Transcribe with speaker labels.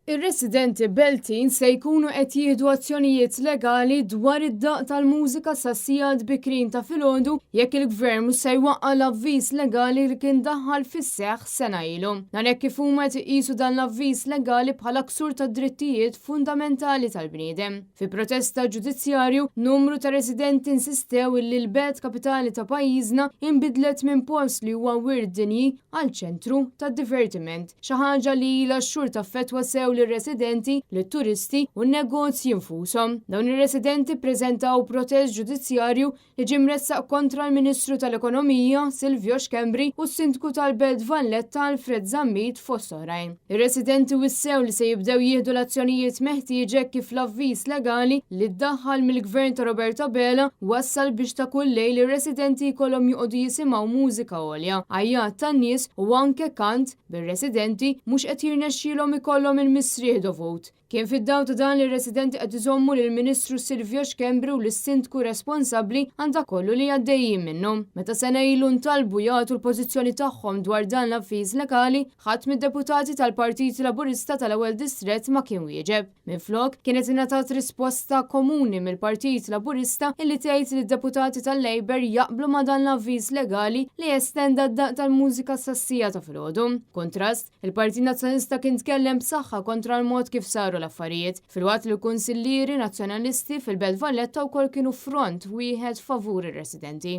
Speaker 1: Ir-residenti Beltin se jkunu qed jieħdu azzjonijiet legali dwar id-daqq tal-mużika sas-sigħat bikrin ta' filgħodu jekk il-Gvern mhux se jwaqqa' l-avviż legali li kien daħal fis-seħħ sena ilu. Dan hekk kif huma qed iqisu dan l-avviż legali bħala ksur tad-drittijiet fundamentali tal-bniedem. Fi protesta ġudizzjarju, numru ta' residenti insistew illi l-belt kapitali ta' pajjiżna inbidlet minn post li huwa wirt dinji għal ċentru ta' divertiment. Xi ħaġa li ilha x-xhur taffettwa sew lir-residenti, lit-turisti u n-negozji nfushom. Dawn ir-residenti ppreżentaw protest ġudizzjarju li ġie mressaq kontra l-Ministru tal-Ekonomija, Silvio Schembri, u s-Sindku tal-Belt Valletta Alfred Zammit fost oħrajn. Ir-residenti wissew li se jibdew jieħdu l-azzjonijiet meħtieġa hekk kif l-avviż legali li ddaħħal mill-Gvern ta' Robert Abela wassal biex ta' kull lejl ir-residenti jkollhom joqogħdu jisimgħu mużika għolja, għajjat tan-nies u anke kant bir-residenti mhux qed jirnexxielhom ikollhom il-mistrieħ dovut. Kien fid-dawl ta' dan li r-residenti qed iżommu lill-Ministru Silvio Schembri u lis-Sindku responsabbli għal dak kollu li għaddejjin minnu. Meta sena ilu ntalbu jagħtu l-pożizzjoni tagħhom dwar dan l-avviż legali, ħadd mid-deputati tal-Partit Laburista tal-Ewwel Distrett ma kien wieġeb. Minflok, kienet ingħatat risposta komuni mill-Partit Laburista illi tgħid li d-deputati tal-Labour jaqblu ma' dan l-avviż legali li estenda d-daqq tal-mużika sas-siegħa ta' filgħodu. B'kuntrast, il-Partit Nazzjonalista kien tkellem b'saħħa kontra l-mod kif saru l-affarijiet, filwaqt li l-kunsillieri Nazzjonalisti fil-Belt Valletta wkoll kienu front wieħed favur ir-residenti.